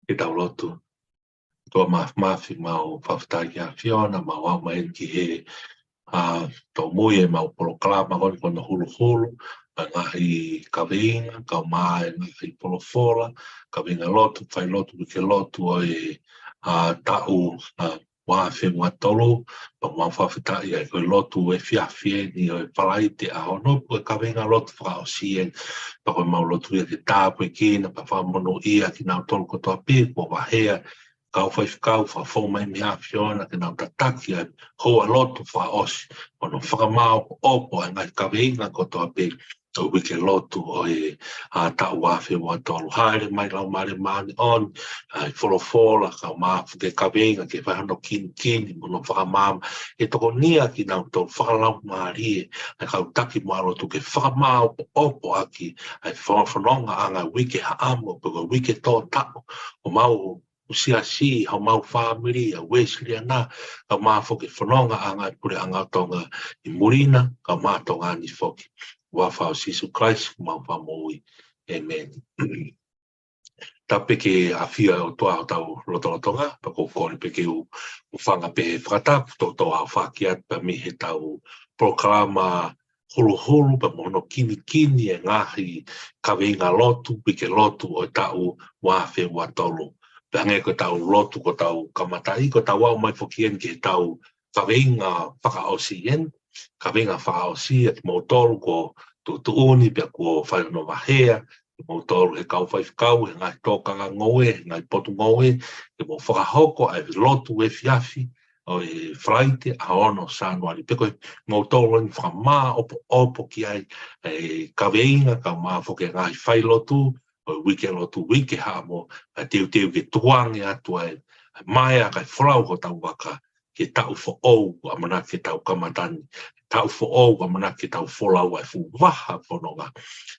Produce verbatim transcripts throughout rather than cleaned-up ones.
Ke tau lotu. ʻOtua Māfimafi, mau fakafetaʻi ki he ʻAfiona, mau aʻu mai eni ki he, ʻa, tōmui ʻemau polokalama ko eni ko hono huluhulu, ʻa e ngaahi kaveinga, kae ʻumaʻā e ngaahi folofola, kaveinga lotu, failotu, uike lotu ʻo e, ʻa, taʻu, ʻa, ua afe ua tolu, pea mau fakafetaʻi ai ko e lotu efiafi eni ʻo e Falaite ʻaho ono, ko e kaveinga lotu fakaʻosi eni, pea ko ʻemau lotu ia ke tāpuekina, pea fakamonūʻia kinautolu kotoa pē, kuo vaheʻi, kau faifekau, fakafou mai mei he ʻAfiona, ke nau tataki ʻa e houa lotu fakaʻosi, ʻo nau fakamaʻopoʻopo ʻa e ngaahi kaveinga kotoa pē, ʻo e uike lotu ʻo e, ʻa, taʻu ua afe ua tolu. Hāʻele mai Laumālie Māʻoniʻoni, ʻa e folofola, kae ʻumaʻā foki e kaveinga ke fai hono kinikini mo hono fakamaama. ʻE tokonia kinautolu fakalaumālie, ʻa e kau taki mo e lotu ke fakamaʻopoʻopo ʻaki, ʻa e fo-, fonongaʻanga uike haʻamo, pe ko e uike tō taʻu, ʻo homau siasi, homau fāmili ʻa e Uēsiliana, kae ʻumaʻā foki e fonongaʻanga ʻa e puleʻanga ʻo Tonga ʻi muli na, kae ʻumaʻā Tonga ni foki. Huafa ʻo Sīsū Kalaisi, homau Fakamoʻui. ʻĒmeni. Tapu pē ki he ʻafio ʻa e ʻOtua ʻi hotau lotolotonga, pea ʻoku ou kole pē ke u, u hūfanga pē he fakatapu, toutou aofaki atu pē mei heʻetau polokalama huluhulu pea mo hono kinikini e ngaahi kaveinga lotu, uike lotu ʻo e taʻu ua afe ua tolu. Pea hangē ko ʻetau lotu kuo tau kamataʻi, kuo tau aʻu mai foki eni ki heʻetau kaveinga fakaʻosi eni, kaveinga fakaʻosi ʻa kimoutolu kuo tuʻutuʻuni pea kuo fai hono vaheʻi, kimoutolu he kau faifekau, he ngaahi tokanga ngoue, he ngaahi potungāue, ke mou fakahoko ʻa e lotu efiafi, ʻo e Falaite ʻaho ono Sānuali. Pea ko kimoutolu eni fakamaʻopoʻopo ki ai, ʻa e kaveinga kae ʻumaʻā foki e ngaahi failotu, ʻo e uike lotu, uike haʻamo, ʻa e teuteu ke tukuange atu ai, ʻa e maea kae folau hotau vaka, ki he taʻu foʻou ʻoku ʻamanaki ke tau kamata ni, taʻu foʻou ʻoku ʻamanaki ke tau folau ai e fuʻu vaha fononga.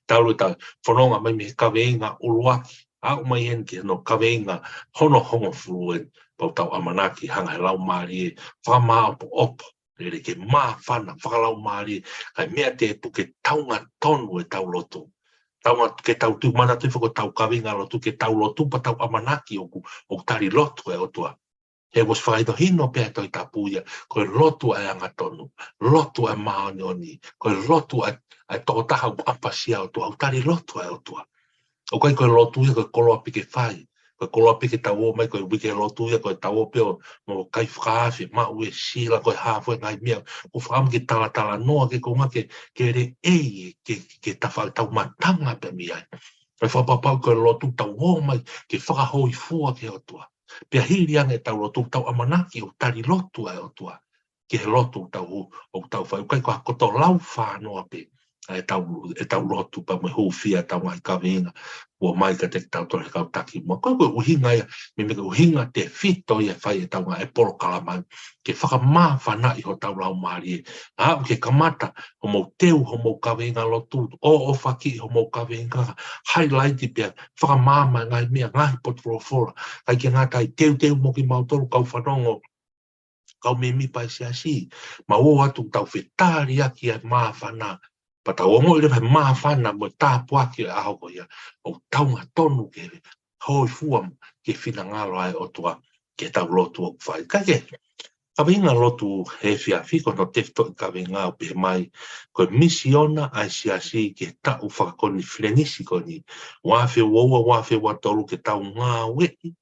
Talu ʻetau fononga mai mei he kaveinga ʻuluaki, aʻu mai eni ki hono kaveinga hono hongofulu eni, pea ʻoku tau ʻamanaki hanga he Laumālie, fakamaʻopoʻopo, lele ke māfana, fakalaumālie, kae meʻa tēpū ke taunga tonu ʻetau lotu. Taunga ke tau tui, manatuʻi foki ʻetau kaveinga lotu, ke tau lotu pea tau ʻamanaki ʻoku, ʻoku tali lotu ʻa e ʻOtua. He ʻoku ʻosi fakahinohino pē ʻe he Tohi Tapu ia, ko e lotu ʻa e angatonu, lotu ʻa e māʻoniʻoni, ko e lotu ʻa e, ʻa e tokotaha ʻoku ʻapasia ʻOtua, ʻoku tali lotu ʻa e ʻOtua. ʻOku ʻikai ko e lotu ia ko e koloa pē ke fai, ko e koloa pē ke tau ō mai, ko e uike lotu ia ko e tau ō pē ʻo mo kai fakaafe, maʻu e sila, ko e hā fua e ngaahi meʻa, ʻoku ou fakaʻamu ke talatalanoa, ke konga ke, ke lelei, ke, ke tafa tau matanga pē mei ai. Kae fakapapau ko e lotu tau ō mai ke fakahōifua ki he ʻOtua. Pea hili ange ʻetau lotu, tau ʻamanaki ʻoku tali lotu ʻa e ʻOtua ki he lotu ʻoku tau, ʻoku tau fai. ʻOku ʻikai ko ha koto lau fānoa pē ʻa ʻetau, ʻetau lotu pea mo e hūfia ʻetau ngaahi kaveinga kuo ʻomai kiate kitautolu ʻe he kau taki. Mo e ko e ʻuhinga ia, meimei ko e ʻuhinga tefito ia e fai ʻetau ngaahi polokalama ni, ke fakamāfanaʻi hotau laumālie. Aʻu ki he kamata, hoʻomou teu homou kaveinga lotu, ʻoʻofakiʻi homou kaveinga, highlight pea fakamaama e ngaahi meʻa, ngaahi potu folofola, ʻikai ke ngata ai, teuteu mo kimautolu kau fanongo, kau mēmipa ʻa e siasi, mau ō atu tau fetaliaki ʻa e māfana, pea tau ongoʻi leva e māfana mo e tāpuaki ʻo e ʻaho ko ia, ʻoku taunga tonu ke hōifua ki he finangalo ʻa e ʻOtua, ki heʻetau lotu ʻoku fai. Kae kehe, kaveinga lotu he efiafi ko hono tefitoʻi kaveinga ʻoku pehē mai, ko e misiona ʻa e siasi ki he taʻu fakakonifelenisi ko eni, ua afe ua ua, ua afe ua tolu, ke tau ngāueʻi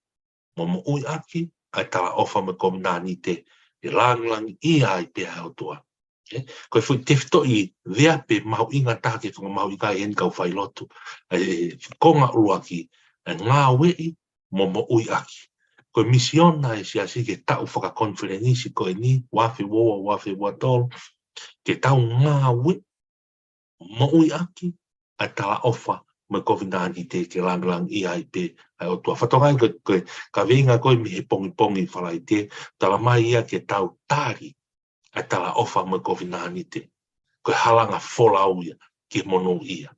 mo moʻui ʻaki ʻa e talaʻofa mo e kovinānite, ke langilangiʻia ai pē ʻa e ʻOtua. ʻE, ko e foʻi tefitoʻi veape mahuʻinga taha ke fakamahuʻingaʻi ʻe he kau failotu, ʻa e konga ʻuluaki, ʻa e ngāueʻi mo moʻui ʻaki. Ko e misiona ʻa e siasi ki he taʻu fakakonifelenisi ko eni, ua afe ua ua, ua afe ua tolu, ke tau ngāueʻi moʻui ʻaki ʻa e talaʻofa mo e kovinānite, ke langilangiʻia ai pē ʻa e ʻOtua. Fakatokangaʻi ange ko e, ko e kaveinga ko ē mei he pongipongi Falaite, talamai ia ke tau tali ʻa e talaʻofa mo e kovinānite. Ko e halanga folau ia ki he monūʻia.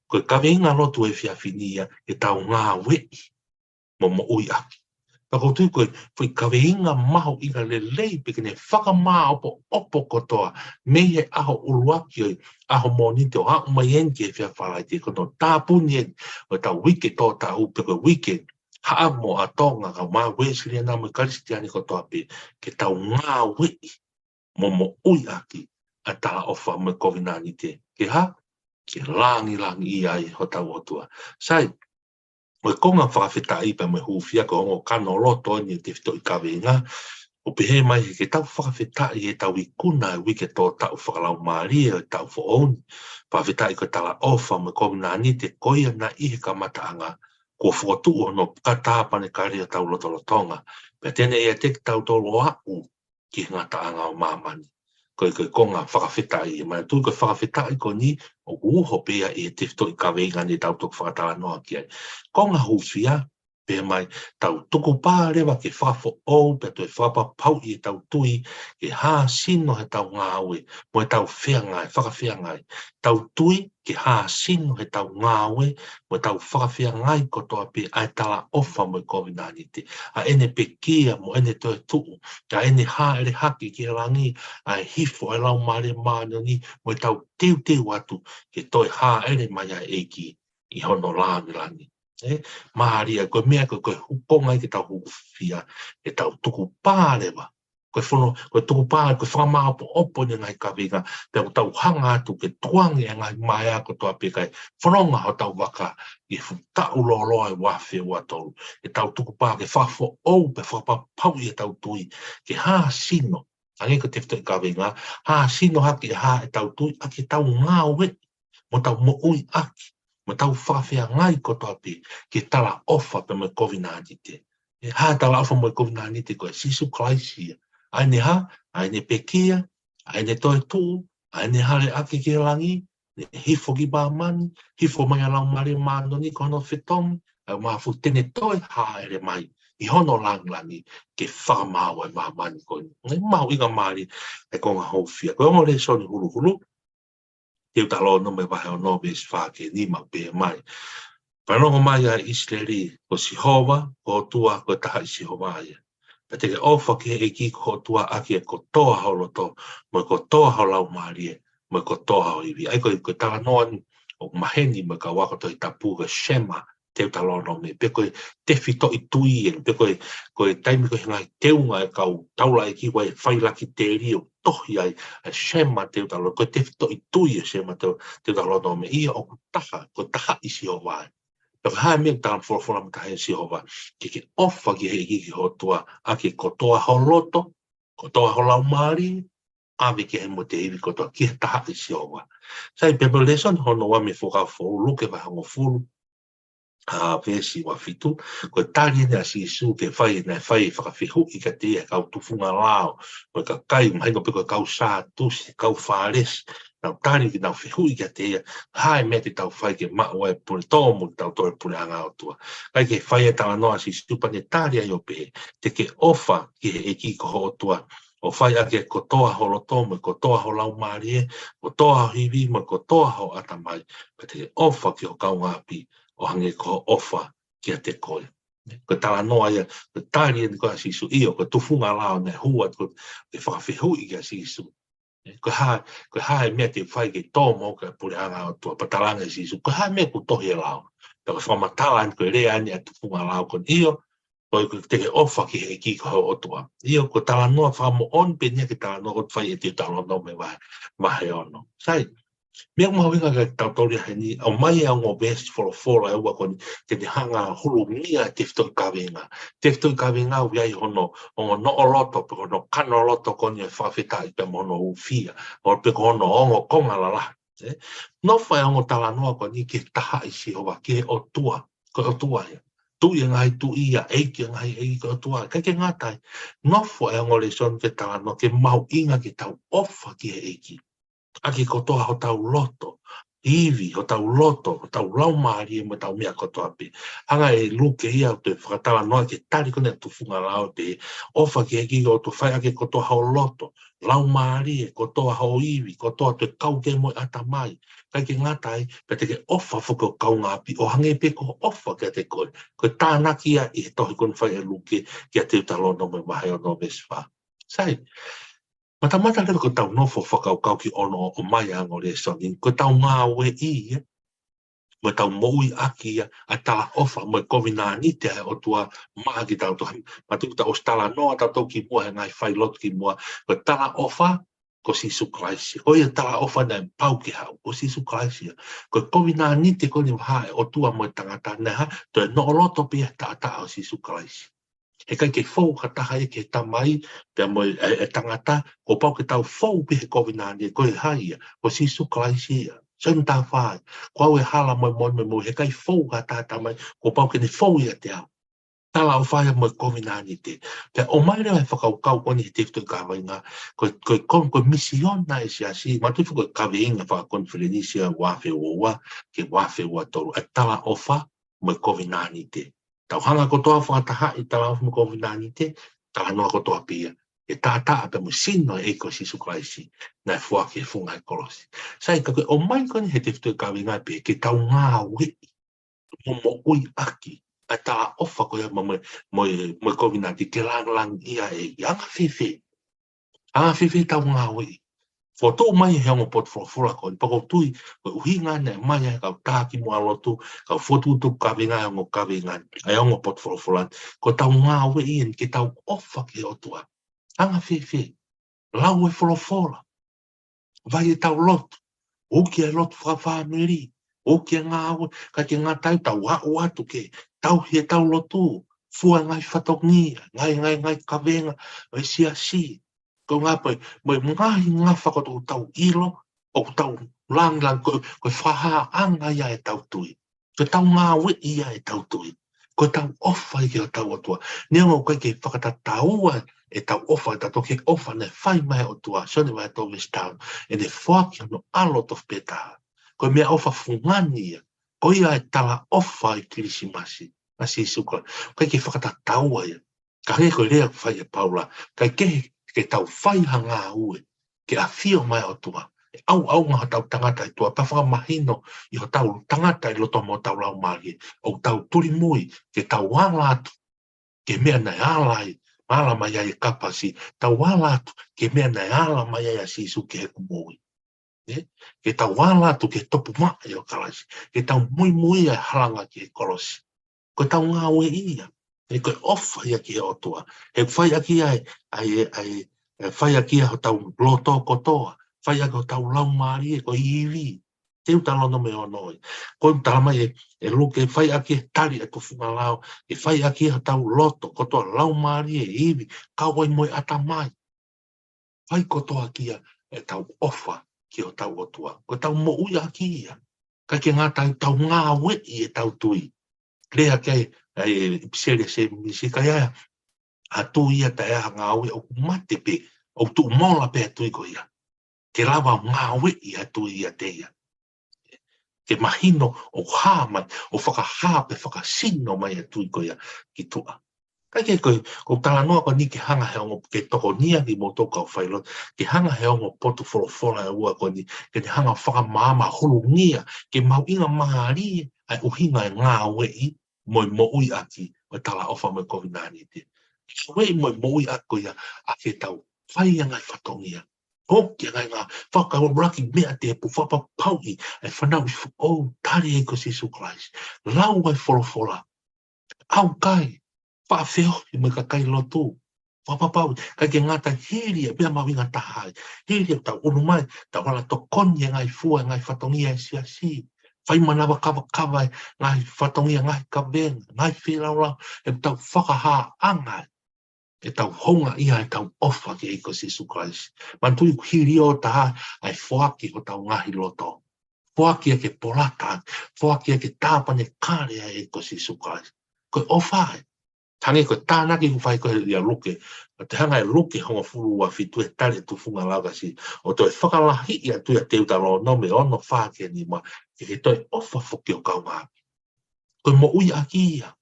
Ko e kaveinga lotu he efiafi ni ia ke tau ngāueʻi mo moʻui ʻaki. Pea ʻoku ou tui ko e foʻi kaveinga mahuʻinga lelei pē ke ne fakamāʻopoʻopo kotoa mei he ʻaho ʻuluaki ʻo e ʻaho Mōnite ʻo aʻu mai eni ki he efiafi Falaite, ko hono tāpuni eni ʻo ʻetau uike tō taʻu, pe ko e uike Haʻamo ʻa Tonga, kau Uēsiliana mo e Kalisitiane kotoa pē, ke tau ngāueʻi mo moʻui ʻaki ʻa e talaʻofa mo e kovinānite. Ke hā? Ke langilangiʻia ai hotau ʻOtua. Sai, ʻo e konga fakafetaʻi pea mo e hūfia ko e ongo kano loto eni ʻo e tefitoʻi kaveinga, ʻoku pehē mai ke tau fakafetaʻi ʻi heʻetau ikuna ʻa e uike tō taʻu fakalaumālie ʻo e taʻu foʻou ni. Fakafetaʻi ko e talaʻofa mo e kovinānite ko ia naʻe ʻi he kamataʻanga, kuo fokotuʻu hono katāpanekale ʻi hotau lotolotonga. Pea te ne ʻiate kitautolu ʻo aʻu ki he ngataʻanga ʻo māmani. Ko e, ko e konga fakafetaʻi, ʻe manatuʻi ko e fakafetaʻi ko eni ʻoku uho pē ia ʻi he tefitoʻi kaveinga ni ʻoku tau toki fakatalanoa ki ai. Konga hūfia, pehē mai, tau tukupā leva ke fakafoʻou pea toe fakapapauʻi ʻetau tui, ke hāsino heʻetau ngāue mo ʻetau feangai, fakafeangai. Tau tui ke hāsino heʻetau ngāue mo ʻetau fakafeangai kotoa pē ʻa e talaʻofa mo e kovinānite, ʻa ʻene pekia mo ʻene toetuʻu, ʻa ʻene hāʻele hake ki he langi, ʻa e hifo ʻa e Laumālie Māʻoniʻoni mo ʻetau teuteu atu ke toe hāʻele mai ʻa e ʻEiki ʻi hono langilangi. ʻE, mālie, ko e meʻa ko e, ko e hū-, konga ia ke tau hūfia, ke tau tukupā leva. Ko e fono, ko e tukupā, ko e fakamāʻopoʻopo eni ʻa e ngaahi kaveinga, pea ʻoku tau hanga atu ke tukuange ʻa e ngaahi maea kotoa pē kae fononga hotau vaka ʻi he fuʻu taʻu lōloa ʻo e ua afe ua tolu. Ke tau tukupā ke fakafoʻou pea fakapapauʻi ʻetau tui, ke hāsino, hangē ko e tefitoʻi kaveinga, hāsino hake ʻa ʻetau tui ʻaki ʻetau ngāue, mo ʻetau moʻui ʻaki, mo ʻetau fakafeangai kotoa pē ki he talaʻofa pea mo e kovinānite. ʻE hā e talaʻofa mo e kovinānite? Ko e Sīsū Kalaisi ia. ʻA ʻene hā, ʻa ʻene pekia, ʻa ʻene toetuʻu, ʻa ʻene hāʻele hake ki he langi, ne hifo ki māmani, hifo mai ʻa e Laumālie Māʻoniʻoni ko hono fetongi, ʻa e mafu te ne toe hāʻele mai ʻi hono langilangi ke fakamaau ʻa e māmani ko eni. Ngaahi mahuʻinga mālie ʻa e konga hūfia. Ko e ongo lēsoni huluhulu, Teutalōnome vahe ono veesi fā ki he nima, pehē mai: Fanongo mai ʻa ʻIsileli, ko Sihova ho ʻOtua, ko e taha ʻi Sihova ia. Pea te ke ʻofa ki he ʻEiki ko ho ʻOtua ʻaki e kotoa ho loto, mo e kotoa ho laumālie, mo e kotoa ho ivi. ʻA ia ko e, ko e talanoa eni ʻoku maheni mo e kau ako Tohi Tapu ko e Shema Teutalōnome, pe ko e tefitoʻi tui eni, pe ko e, ko e taimi ko e ngaahi teunga e kau taulaʻeiki ʻoku fai laki tēlio tohi ai ʻa e Shema Teutalōnome, ko e tefitoʻi tui ʻo e Shema Teu-, Teutalōnome, ʻa ia ʻoku taha, ko e taha ʻi Sihova. Pea ko e hā e meʻa ʻoku tala folofola mo taha ʻi Sihova? Ke ke ʻofa ki he ʻEiki ko ho ʻOtua ʻaki e kotoa ho loto, kotoa ho laumālie, ʻave ki ai mo e ivi kotoa, ki he taha ʻi Sihova. Sai, pea ko e lēsoni hono ua mei he Fuakava Foʻou, Luke vahe hongofulu, ʻa, veesi ua fitu, ko e tali eni ʻa Sīsū ki he fai, naʻe fai e fakafehuʻi kiate ia ʻe he kau tufunga lao, ko e kakai, mahino pē ko e kau Sātusi, kau Fālesi, nau tali ki, nau fehuʻi kiate ia, hā e meʻa te tau fai ke maʻu ai e pule, tō mo kitautolu e puleʻanga ʻo e ʻOtua. Kae kehe, fai e talanoa ʻa Sīsū pea ne tali ai ʻo pehē, te ke ʻofa ki he ʻEiki ko ho ʻOtua, ʻo fai ʻaki e kotoa ho loto mo e kotoa ho laumālie, kotoa ho ivi mo e kotoa ho ʻatamai, pea te ke ʻofa ki ho kaungāʻapi ʻo hangē ko hoʻo ʻofa kiate koe. Ko e talanoa ia, ko e tali eni ko ē ʻa Sīsū, ʻio, ko e tufunga lao naʻe hū atu ke fakafehuʻi kia Sīsū. Ko e hā, ko e hā e meʻa te u fai ke tō mo au ki he puleʻanga ʻo e ʻOtua? Pea talaange ʻe Sīsū, ko e hā e meʻa ʻoku tohi he lao? Pea ko e fakamatala eni, ko e lea eni ʻa e tufunga lao ko eni, ʻio, ko e, ko e te ke ʻofa ki he ʻEiki ko ho ʻOtua. ʻIo, ko e talanoa fakamoʻoni pē eni ia ki he talanoa ʻoku fai ʻe Teutalōnome vahe, vahe ono. Sai, meʻa ʻoku mahuʻinga kiate kitautolu ia heni, ʻomai ʻa e ongo veesi folofola ʻe ua ko eni, te ne hanga ʻo hulungia e tefitoʻi kaveinga. Tefitoʻi kaveinga ʻoku ʻi ai hono ongo noʻo loto, pe ko hono kano loto ko eni ʻo e fakafetaʻi pea mo hono hūfia, ʻo pe ko hono ongo konga lalahi. ʻE, nofo e ongo talanoa ko eni ki he taha ʻi Sihova, ki he ʻOtua, ko e ʻOtua ia. Tuʻi ʻo e ngaahi tuʻi ia, ʻEiki ʻo e ngaahi ʻeiki, ko e ʻOtua. Kae ʻikai ke ngata ai, nofo e ongo lēsoni ki he talanoa ki he mahuʻinga ke tau ʻofa ki he ʻEiki ʻaki e kotoa hotau loto, ivi, hotau loto, hotau laumālie mo ʻetau meʻa kotoa pē. Hanga ʻe Luke ia ʻo toe fakatalanoa ki he tali ko eni ʻa e tufunga lao, pehē, ʻofa ki he ʻEiki ko ho ʻOtua, fai ʻaki e kotoa ho loto, laumālie, kotoa ho ivi, kotoa, toe kau ki ai mo e ʻatamai. Kae ʻikai ke ngata ai, pea te ke ʻofa foki ki ho kaungāʻapi ʻo hangē pē ko hoʻo ʻofa kiate koe. Ko e tānaki ia ʻi he tohi ko eni ʻoku fai ʻe Luke kia Teutalōnome vahe ono veesi fā. Sai, matamata leva ko ʻetau nofo fakakaukau ki hono ʻomai ʻa e ongo lēsoni, ko ʻetau ngāueʻi ia, mo ʻetau moʻuiʻaki ia ʻa e talaʻofa mo e kovinānite ʻa e ʻOtua maʻa kitautolu. Manatuʻi ʻoku tau ʻosi talanoa tautolu kimuʻa he ngaahi failotu kimuʻa, ko e talaʻofa ko Sīsū Kalaisi. Ko ia talaʻofa naʻe pau ke haʻu, ko Sīsū Kalaisi ia. Ko e kovinānite ko eni ʻa e ʻOtua mo e tangata naʻe hā, toe noʻo loto pē ia he taʻataʻa ʻo Sīsū Kalaisi. Heʻikai ke fou ha taha ia ki he Tamai, pea mo e, e, e tangata, kuo pau ke tau fou pē he kovinānite, ko e hā ia, ko Sīsū Kalaisi ia. Sio ki he taha fā, ko au ʻa e hala mo e moʻoni mo e moʻui, heʻikai fou ha taha ki he Tamai, kuo pau ke ne fou ʻiate au. Talaʻofa ia mo e kovinānite. Pea ʻomai leva e fakakaukau ko eni he tefitoʻi kaveinga, ko, ko, ko, ko e misiona ʻa e siasi, manatuʻi ko e kaveinga fakakonifelenisi ʻa e ua afe ua ua ki he ua afe ua tolu, ʻa e talaʻofa mo e kovinānite. Tau hanga kotoa ʻo fakatahaʻi e talaʻofa mo e kovinānite, talanoa kotoa pē ia he taʻataʻa pea mo e sino ʻo e ʻEiki ko Sīsū Kalaisi naʻe foaki he funga ʻo e kolosi. Sai, ka ko e ʻomai ko eni he tefitoʻi kaveinga pē ke tau ngāueʻi mo moʻuiʻaki ʻa e talaʻofa ko ia mo, mo, mo, mo e kovinānite ke lāngilangiʻia ʻe ia. Anga fēfē? Anga fēfē ʻetau ngāueʻi? Fotu mai he ongo potu folofola ko eni, pea ʻoku ou tui ko e ʻuhinga naʻe ʻomai ʻe he kau taki muʻa lotu, kau fotu tuku kaveinga he ongo kaveinga, ʻa e ongo potu folofola, ko ʻetau ngāueʻi eni ke tau ʻofa ki he ʻOtua. Anga fēfē? Lau e folofola, vaʻi ʻetau lotu, uki e lotu fakafāmili, uki e ngāue, kae ʻikai ke ngata ai, tau aʻu atu ke tauhi ʻetau lotu, fua e ngaahi fatongia, ngaahi, ngaahi, ngaahi kavenga ʻo e siasi. Ko e ngaahi pē, mo e ngaahi ngafa ko ē ʻoku tau ʻilo, ʻoku tau lāngilangi, ko, ko e fakahāʻanga ia ʻetau tui. Ko ʻetau ngāueʻi ia ʻetau tui. Ko ʻetau ʻofa ia ki hotau ʻOtua. Neongo ʻoku ʻikai ke fakatataua ʻetau ʻofa ʻatautolu ki he ʻofa naʻe fai mai ʻe he ʻOtua, Sione vahe tolu veesi taha ono, ʻene foaki hono ʻAlo tofu pē taha. Ko e meʻaʻofa fungani ia. Ko ia e talaʻofa ʻo e Kilisimasi ʻa Sīsū Kalaisi. ʻIkai ke fakatataua ia. Ka hangē ko e lea ʻoku fai ʻe Paula, ʻikai ke, ke tau fai ha ngāue ke ʻafio mai ʻa e ʻOtua, ʻe ʻauʻaunga hotau tangata ʻi tuʻa, pea fakamahino ʻi hotau tangata ʻi loto mo hotau laumālie, ʻoku tau tulimui ke tau ala atu ki he meʻa naʻe ala ai, ala mai ai e kapasi, tau ala atu ki he meʻa naʻe ala mai ai ʻa Sīsū ki heʻeku moʻui. Ē? Ke tau ala atu ki he topuvaʻe ʻo Kalaisi, ke tau muimui ʻa e halanga ki he kolosi. Ko ʻetau ngāueʻi ia. Ē, ko e ʻofa ia ki he ʻOtua. He fai ʻaki ia, ʻa e, ʻa e, ʻa e, fai ʻaki ia hotau loto kotoa. Fai ʻaki hotau laumālie, ko e ivi. Teutalōnome ono ia. Ko e talamai ʻe, ʻe Luke, fai ʻaki e tali ʻa e tufunga lao, ʻe fai ʻaki ia hotau loto kotoa, laumālie, ivi, kau ai mo e ʻatamai. Fai kotoa ʻaki ia ʻetau ʻofa ki hotau ʻOtua. Ko ʻetau moʻuiʻaki ia. ʻIkai ke ngata ai, tau ngāueʻi ʻetau tui. Lea ki ai ʻa e ʻipiseli ʻa Sēmisi, ka ʻi ai ha tui ia taʻe ʻai ha ngāue ʻoku mate pē, ʻoku tuʻumola pē ʻa e tui ko ia. Ke lava ʻo ngāueʻi ʻa e tui ʻiate ia. Ke mahino ʻoku hā mai, ʻoku fakahā pē fakasino mai ʻa e tui ko ia ki tuʻa. Kae kehe ko e, ko e talanoa ko eni ke hanga he ongo, ke tokonia kimoutolu kau failotu, ke hanga he ongo potu folofola ʻe ua ko eni, ke ne hanga ʻo fakamaama hulungia, ke mahuʻinga mālie ʻa e ʻuhinga ʻo e ngāueʻi mo e moʻuiʻaki ʻo e talaʻofa mo e kovinānite. Ngāueʻi mo e moʻuiʻaki ko ia ʻaki ʻetau fai ʻa e ngaahi fatongia. ʻOku ʻi ai e ngaahi fakakaukau ʻuluaki meʻa tēpū, fakapapauʻi ʻa e fanauʻi foʻou, tali ʻa e ʻEiki ko Sīsū Kalaisi. Lau ʻa e folofola. ʻAukai, fakafeohi mo e kakai lotu. Fakapapauʻi, ʻikai ke ngata ai, hili ia, pea mahuʻinga taha ai. Hili ia ʻetau ʻunu mai, tau ala tokoni e ngaahi fua, e ngaahi fatongia ʻa e siasi. Fai manavakavakava e ngaahi fatongia, ngaahi kavenga, ngaahi feilaulau, ʻetau fakahāʻanga ai ʻetau houngaʻia, ʻetau ʻofa ki he ʻEiki ko Sīsū Kalaisi. Manatuʻi ʻoku hili ʻo taha ʻa e foaki hotau ngaahi loto. Foaki ia ke polata, foaki ia ke tāpanekale ʻa e ʻEiki ko Sīsū Kalaisi. Ko e ʻofa ē. Hangē ko e tānaki ʻoku fai ko ē ʻia Luke. ʻO te hanga ʻe Luke hongofulu ua fitu he tali e tufunga lao ka Sīsū, ʻo toe fakalahiʻi atu ia Teutalōnome ono fā ki he nima, ke ke toe ʻofa foki ki ho kaungāʻapi. Ko e moʻuiʻaki ia.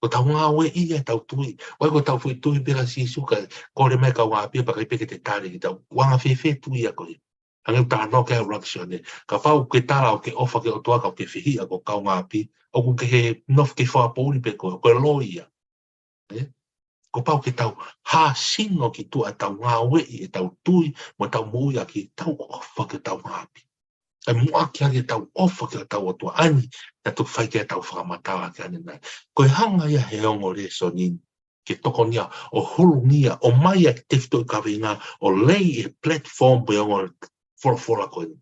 Ko ʻetau ngāueʻi ia ʻetau tui. ʻOku ʻikai ko ʻetau foʻi tui pē kia Sīsū kae kole mai e kaungāʻapi pea ʻikai pē ke te tali kitautolu. Anga fēfē tui ia ko ia? Hangē ko e talanoa ki ai ʻa e ʻuluaki Sione. Kapau ʻoku ke tala ʻoku ke ʻofa ki he ʻOtua ka ʻoku ke fehiʻa ki ho kaungāʻapi, ʻoku ke nofo ke fakapoʻuli pē koe, ko e loi ia. Ē? Kuo pau ke tau hāsino ki tuʻa ʻetau ngāueʻi ʻetau tui, mo ʻetau moʻuiʻaki ʻetau ʻofa ki hotau kaungāʻapi. ʻA e muʻaki ʻa ʻetau ʻofa ki hotau ʻOtua. ʻA eni, naʻa tau fai ki ai ʻetau fakamatala ki ai ʻanenai. Ko e hanga ia he ongo lēsoni ni ke tokonia ʻo hulungia, ʻo ʻomai ʻa e tefitoʻi kaveinga ʻo lay e platform pe ongo folofola ko eni.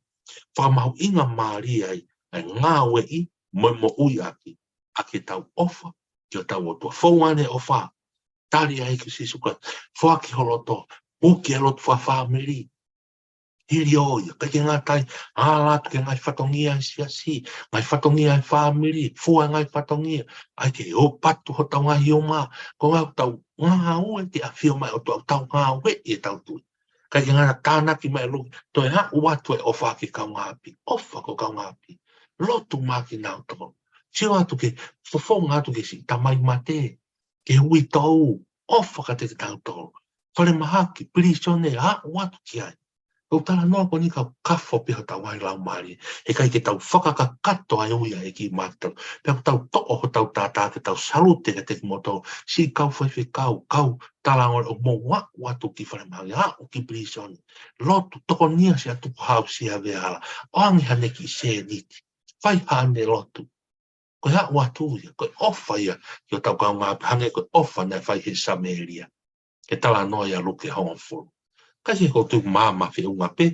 Fakamahuʻingamālie ai ʻa e ngāueʻi mo e moʻuiʻaki ʻa ʻetau ʻofa ki hotau ʻOtua. Fou ʻene ʻofa, tali ai ki Sīsū Kalaisi, foaki ho loto, puke e lotu fakafāmili. Hili ʻo ia, ʻikai ke ngata ai, ala atu ki he ngaahi fatongia ʻa e siasi, ngaahi fatongia ʻa e fāmili, fua e ngaahi fatongia, ʻai ke ō patu hotau ngaahi uma, ko e ngaahi ʻetau ngāue ke ʻafio mai ʻOtua, ʻetau ngāueʻi ʻetau tui. ʻIkai ke ngata, tānaki mai e lotu, toe aʻu atu e ʻofa ki he kaungāʻapi, ʻofa ki he kaungāʻapi, lotu maʻa kinautolu. Sio atu ke, fofonga atu ki he siʻi tamai mate, ki he uitou, ʻofa kiate kitautolu. Falemahaki, pilīsone, aʻu atu ki ai. Ko e talanoa ko eni ka kafo pē hotau ngaahi laumālie. He ʻikai ke tau fakakakato ʻa e ui ʻa e ʻEiki maʻa kitautolu. Pea ʻoku tau toʻo hotau taʻataʻa ke tau salute kiate kimoutolu. Siʻi kau faifekau, kau talangofua, ʻoku mou aʻu atu ki falemahaki, aʻu ki pilīsone. Lotu, tokonia siʻa tukuhau, siʻa veʻehala. ʻOange haʻane kiʻi sēniti. Fai haʻane lotu. Ko e aʻu atu ia, ko e ʻofa ia ki hotau kaungāʻapi, hangē ko e ʻofa naʻe fai ʻe he Samēlia. Ke talanoa ia ʻa Luke hongofulu. Ka ʻi he ʻoku tau maama feʻunga pē,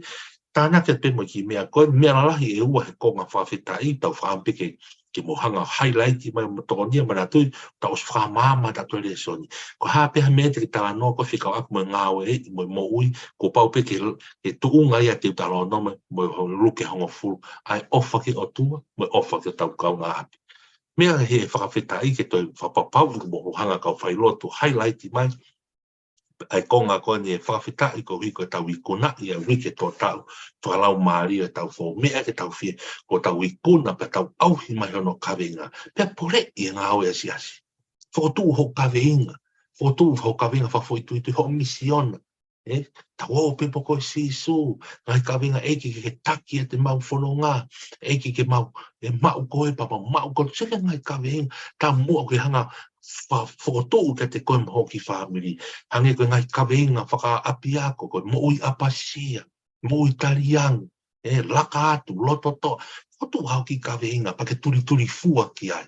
tānaki pē mo e kiʻi meʻa ko e meʻa lalahi ʻe ua he konga fakafetaʻi, tau fakaʻamu pē ke, ke mou hanga ʻo highlight mai mo tokonia mai ʻa e tui, tau ʻosi fakamaama ʻa e tui lēsoni. Ko e hā pē ha meʻa te ke talanoa ko e fekauʻaki mo e ngāueʻi mo e moʻui, kuo pau pē ke, ke tuʻunga ia ʻa e Teutalōnome mo e Luke hongofulu, ʻa e ʻofa ki he ʻOtua, mo e ʻofa ki hotau kaungāʻapi. Meʻa he fakafetaʻi ke toe fakapapauʻi mo hoʻo hanga kau failotu, highlight mai ʻa e konga ko eni ʻo e fakafetaʻi koeʻuhi ko ʻetau ikunaʻi ʻa e uike toʻotaʻu fakalaumālie ʻo ʻetau foʻi meʻa ke tau fie, ko ʻetau ikuna pea tau ʻauhi mai hono kaveinga. Pea poleʻi e ngāue ʻa e siasi. Fokotuʻu hoʻo kaveinga. Fokotuʻu hoʻo kaveinga fakafoʻituitui, hoʻo misiona. ʻE, tau ō pē pē ko Sīsū, ngaahi kaveinga, ʻEiki ke ke taki ʻa ʻemau fononga, ʻEiki ke mau, ʻe maʻu koe pea mau maʻu koe, sio ki he ngaahi kaveinga, tā muʻa ke hanga fa-, fokotuʻu kiate koe mo ho kiʻi fāmili. Hangē ko e ngaahi kaveinga fakaʻapiako, ko e moʻui ʻapasia, moʻui taliangi, ʻe, laka atu, loto toʻa, fokotuʻu haʻo kiʻi kaveinga, pea ke tulitulifua ki ai.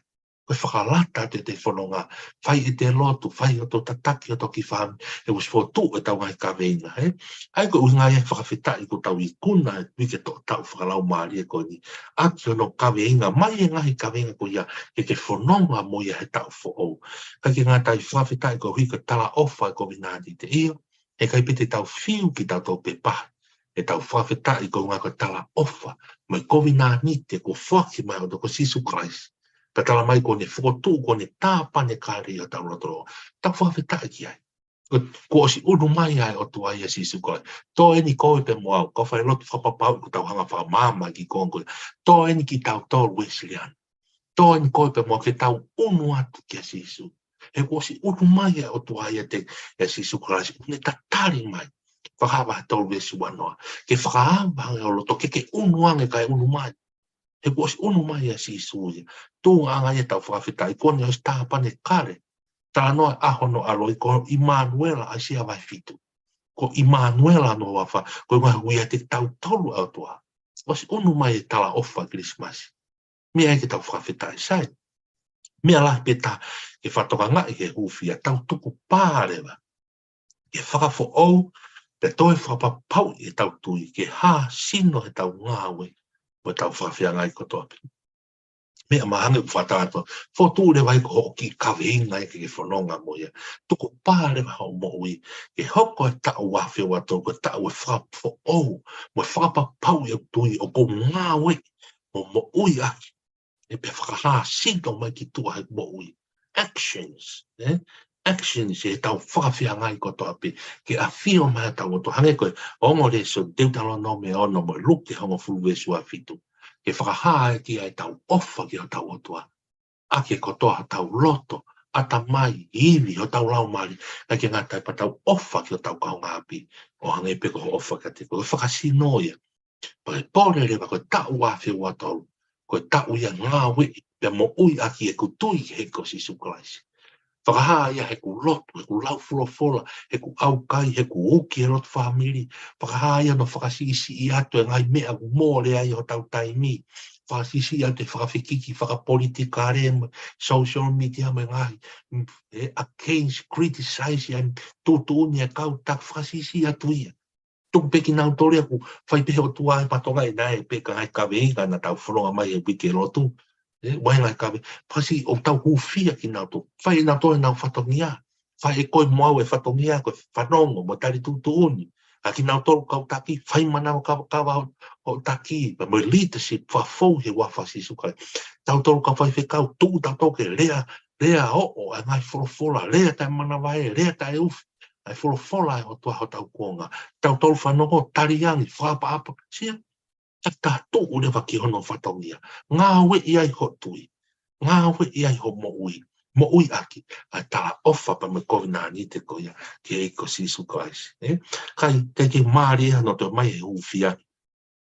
Ko e fakalata atu ʻete fononga, fai ʻete lotu, fai hoto tataki hoto kiʻi fāmili, ʻe ʻosi fokotuʻu ʻetau ngaahi kaveinga, ē? ʻA ia ko e ʻuhinga ia e fakafetaʻi ko ʻetau ikuna e uike toʻotaʻu fakalaumālie ko eni. ʻAki hono kaveinga, mai e ngaahi kaveinga ko ia, ke ke fononga mo ia he taʻu foʻou. ʻIkai ke ngata ai, fakafetaʻi koeʻuhi ko e talaʻofa ʻa e kovinānite, ʻio, he ʻikai pē te tau fiu kitautolu pē pē ʻetau fakafetaʻi ko e ʻuhinga ko e talaʻofa mo e kovinānite kuo foaki mai ʻe he ʻOtua ko Sīsū Kalaisi. Ka tala mai kuo ne fokotuʻu, kuo ne tāpanekale ʻi hotau lotolotonga. Tau fakafetaʻi ki ai. Kuo, kuo ʻosi ʻunu mai ʻa e ʻOtua ʻia Sīsū Kalaisi. Tō eni koe pea mo au, kau failotu, fakapapauʻi kuo tau hanga ʻo fakamaama ki he konga ko ia. Tō eni kitautolu Uēsiliana. Tō eni koe pea mo au ke tau ʻunu atu kia Sīsū. He kuo ʻosi ʻunu mai ʻa e ʻOtua ʻiate, ʻia Sīsū Kalaisi, ʻoku ne tatali mai. Fakahā vahe tolu veesi uanoa. Ke fakaava ange ho loto, ke ke ʻunu ange kae ʻunu mai. He kuo ʻosi ʻunu mai ʻa Sīsū ia. Tuʻunga ia ʻetau fakafetaʻi, kuo ne ʻosi tāpanekale. Talanoa ʻa hono ʻaloʻi ko ʻImanuela, ʻAisea vahe fitu. Ko ʻImanuela hono huafa, ko e ʻuhinga ʻoku ʻiate kitautolu ʻa e ʻOtua. ʻOsi ʻunu mai e talaʻofa Kilisimasi. Meʻa ia ke tau fakafetaʻi, sai. Meʻa lahi pē taha ke fakatokangaʻi he hūfia, tau tukupā leva ke fakafoʻou, pea toe fakapapauʻi ʻetau tui, ke hāsino heʻetau ngāue mo ʻetau fakafeangai kotoa pē. Meʻa mahuʻinga ʻoku fakatau atu, fokotuʻu leva ia ko hoʻo kiʻi kaveinga ia ke ke fononga mo ia. Tukupā leva hoʻo moʻui ke hoko e taʻu ua afe ua tolu ko e taʻu e fakafoʻou mo e fakapapauʻi ʻeku tui ʻoku ou ngāueʻi mo moʻui ʻaki, ʻe, pea fakahāsino mai ki tuʻa he moʻui. Actions, ē? Actions ʻi heʻetau fakafeangai kotoa pē, ke ʻafio mai hotau ʻOtua. Hangē ko e ongo lēsoni Teutalōnome ono mo e Luke hongofulu veesi ua fitu. Ke fakahā ʻaki ʻa ʻetau ʻofa ki hotau ʻOtua ʻaki e kotoa hotau loto, ʻatamai, ivi, hotau laumālie, ʻikai ke ngata ai pea ʻetau ʻofa ki hotau kaungāʻapi, ʻo hangē pē ko hoʻo ʻofa kiate koe. Ko e fakasino ia. Pea pole leva ko e taʻu ua afe ua tolu, ko e taʻu ia ngāueʻi pea moʻui ʻaki ʻeku tui he ʻEiki ko Sīsū Kalaisi. Fakahā ia heʻeku lotu, heʻeku lau folofola, heʻeku ʻaukai, heʻeku uki he lotu fāmili. Fakahā ia hono fakasiʻisiʻi atu e ngaahi meʻa ʻoku mole ai hotau taimi. Fakasiʻisiʻi atu e fakafekiki fakapolitikale mo e social media mo e ngaahi, mm, e against, criticize, ʻa e tuʻutuʻuni e kau taki, fakasiʻisiʻi atu ia. Tuku pē kinautolu ia ʻoku fai pē he ʻOtua e patonga ʻe naʻe pē ka ngaahi kaveinga naʻa tau fononga mai he uike lotu. ʻE, ʻomai ngaahi kaveinga. Fakasiʻi ʻoku tau hūfia kinautolu. Fai ʻe nautolu ʻenau fatongia. Fai ʻe koe mo au e fatongia, ko e fanongo mo tali tuʻutuʻuni. ʻA kinautolu kau taki, fai manava kava, kava ʻo, ʻo taki, pea mo e leadership fakafou he huafa ʻo Sīsū Kalaisi. Tautolu kau faifekau, tuʻu tautolu ke lea, lea ʻo, ʻo, ʻa e ngaahi folofola, lea taʻemanava ē, lea taʻeufi. ʻA e folofola ʻa e ʻOtua hotau kuonga. Tautolu fanongo, tali ange, fakaʻapaʻapa, sia, ʻa e tau tuʻu leva ki hono fatongia. Ngāueʻi ai ho tui. Ngāueʻi ai ho moʻui. Moʻui ʻaki ʻa e talaʻofa pea mo e kovinānite ko ia ki he ʻEiki ko Sīsū Kalaisi. ʻE? Kae, kae kei mālie hano toe mai he hūfia.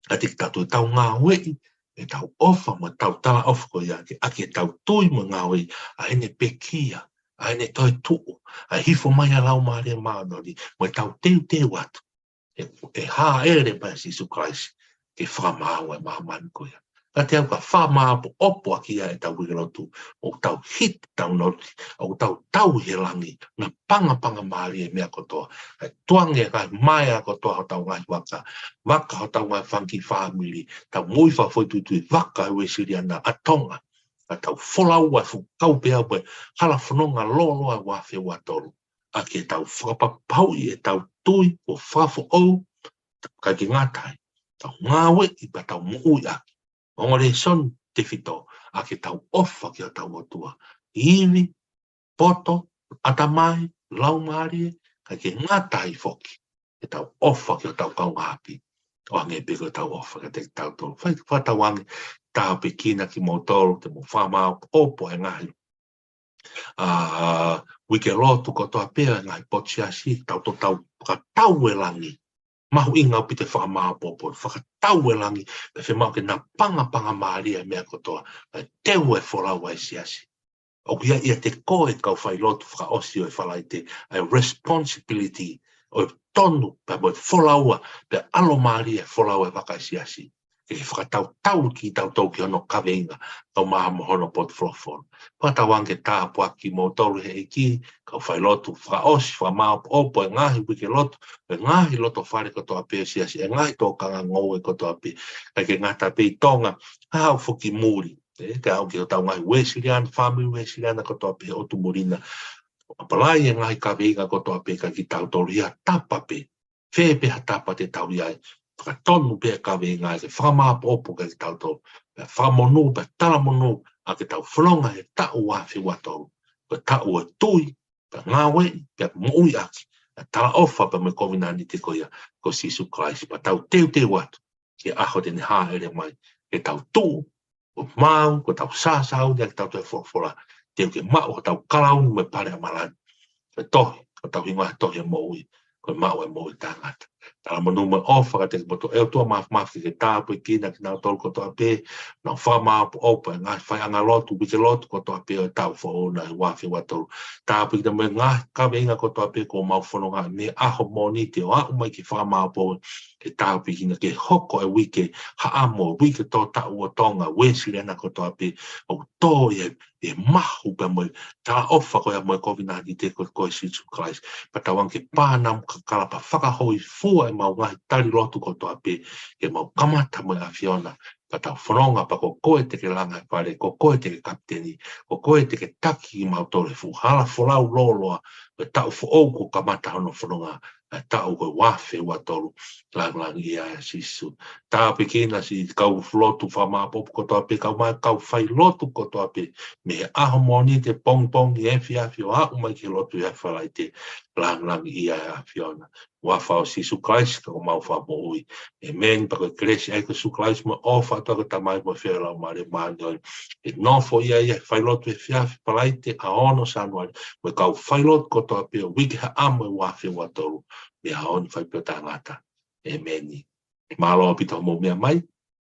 ʻA ia te tau toe tau ngāueʻi ʻetau ʻofa mo ʻetau talaʻofa ko ia ke ʻaki ʻetau tui mo ngāueʻi ʻa ʻene pekia, ʻa ʻene toetuʻu, ʻa e hifo mai ʻa e Laumālie Māʻoniʻoni, mo ʻetau teuteu atu ʻe, ʻe hāʻele mai ʻa Sīsū Kalaisi ke fakamaau e māmani ko ia. Ka te u ka fakamāʻopoʻopo ʻaki ia ʻetau uike lotu, ʻoku tau hit, tau noti, ʻoku tau tau he langi, naʻa pangapanga mālie e meʻa kotoa. ʻE tuange e ngaahi maea kotoa hotau ngaahi vaka, vaka hotau ngaahi fanga kiʻi fāmili, tau moʻui fakafoʻituitui, vaka ʻa e Uēsiliana ʻa Tonga. Ka tau folau ʻa e fuʻu kau pē au pē, hala fononga lōloa ʻa e ua afe ua tolu. ʻA ke tau fakapapauʻi ʻetau tui ʻo fakafoʻou, kae ʻikai ke ngata ai, tau ngāueʻi pea tau moʻui ʻaki. Ongo lēsoni tefito, ʻa ke tau ʻofa ki hotau ʻOtua. Ivi, poto, ʻatamai, laumālie, kae ʻikai ke ngata ai foki ʻetau ʻofa ki hotau kaungāʻapi. ʻO hangē pē ko ʻetau ʻofa kiate kitautolu. Fai, fakatauange, tāpuekina kimoutolu, te mou fakamāʻopoʻopo e ngaahi ʻa, uike lotu kotoa pē ʻa e ngaahi potu siasi, tau toe tau fakatau e langi. Mahuʻinga ʻaupito e fakamāʻopoʻopo, fakatau e langi, pea fiemaʻu ke naʻa pangapanga mālie e meʻa kotoa, ʻa e teu e folau ʻa e siasi. ʻOku ʻiate koe kau failotu fakaʻosi ʻo e Falaite, ʻa e responsibility, ʻo e tonu, pea mo e folaua, pea ʻalomālie e folau e vaka ʻa e siasi. Ke fakatautau kitautolu ki hono kaveinga, ʻo maʻu mo hono potu folofola. Fakatauange ke tāpuaki kimoutolu he ʻEiki, kau failotu fakaʻosi, fakamāʻopoʻopo e ngaahi uike lotu, e ngaahi loto fale kotoa pē ʻo e siasi, e ngaahi tokanga ngoue kotoa pē, kae ʻikai ke ngata pē ʻi Tonga, ka haʻu foki muli, ʻe, kae haʻu ki hotau ngaahi Uēsiliana, fāmili Uēsiliana kotoa pē ʻotu muli na. Apalai e ngaahi kaveinga kotoa pē kiate kitautolu ʻi ha tapa pē, fē pē ha tapa te tau ʻi ai, fakatonu pē e kaveinga ke fakamāʻopoʻopo kiate kitautolu, pea fakamonū, pea talamonū, ʻa ke tau fononga he taʻu ua afe ua tolu, ko e taʻu ʻo e tui, pea ngāueʻi, pea moʻui ʻaki ʻa e talaʻofa pea mo e kovinānite ko ia, ko Sīsū Kalaisi, pea tau teuteu atu ki he ʻaho te ne hāʻele mai, ke tau tuʻu, ʻo maau, ko ʻetau sāsāuni ʻaki ʻetau toe folofola, te u ke maʻu hotau kalauni mo e pale ʻa malani. Ko e tohi, ko hotau hingoa he tohi ʻo e moʻui, ko e maʻu ʻa e moʻui taʻengata. Talamonū mo e ʻofa kiate kimoutolu, ʻe ʻOtua Māfimafi, ke ke tāpuekina kinautolu kotoa pē, nau fakamāʻopoʻopo e ngaahi faiʻanga lotu, uike lotu kotoa pē ʻo e taʻu foʻou na ʻi he ua afe ua tolu. Tāpuekina mo e ngaahi kaveinga kotoa pē kuo mau fononga mei he ʻaho Mōnite ʻo aʻu mai ki he fakamāʻopoʻopo, ke tāpuekina ke hoko e uike haʻamo, uike tō taʻu ʻo Tonga, Uēsiliana kotoa pē, ʻo tō ʻi he, ʻi he mahu pea mo e talaʻofa ko ia mo e kovinānite ko, ko Sīsū Kalaisi. Pea tauange ke pānamu kakala pea fakahōifua ʻemau ngaahi tali lotu kotoa pē, ke mau kamata mo e ʻAfiona, pea tau fononga pea ko koe te ke langa e fale, ko koe te ke kapiteni, ko koe te ke taki kimautolu he fuʻu hala folau lōloa, ko e taʻu foʻou kuo kamata hono fononga, ʻa e taʻu ko e ua afe ua tolu, langilangiʻia ʻa Sīsū. Tāpuekina siʻi kau lotu fakamāʻopoʻopo kotoa pē, kau mai kau failotu kotoa pē, mei he ʻaho Mōnite pongipongi, efiafi ʻo aʻu mai ki he lotu ʻi he Falaite, langilangiʻia ʻa e ʻAfiona. Huafa ʻo Sīsū Kalaisi ko homau Fakamoʻui. ʻĒmeni. Pea ko e kelesi ʻa e ʻEiki ko Sīsū Kalaisi mo e ʻofa ʻa e ʻOtua ko e Tamai mo e feohi ʻa e Laumālie Māʻoniʻoni, ke nofo ia ʻi he failotu efiafi Falaite ʻaho ono Sānuali, mo e kau failotu kotoa pē ʻo e uike haʻamo ʻo e ua afe ua tolu, mei he ʻaho ni ʻo fai pē ʻo taʻengata. ʻĒmeni. Mālō ʻaupito hoʻomou meʻa mai,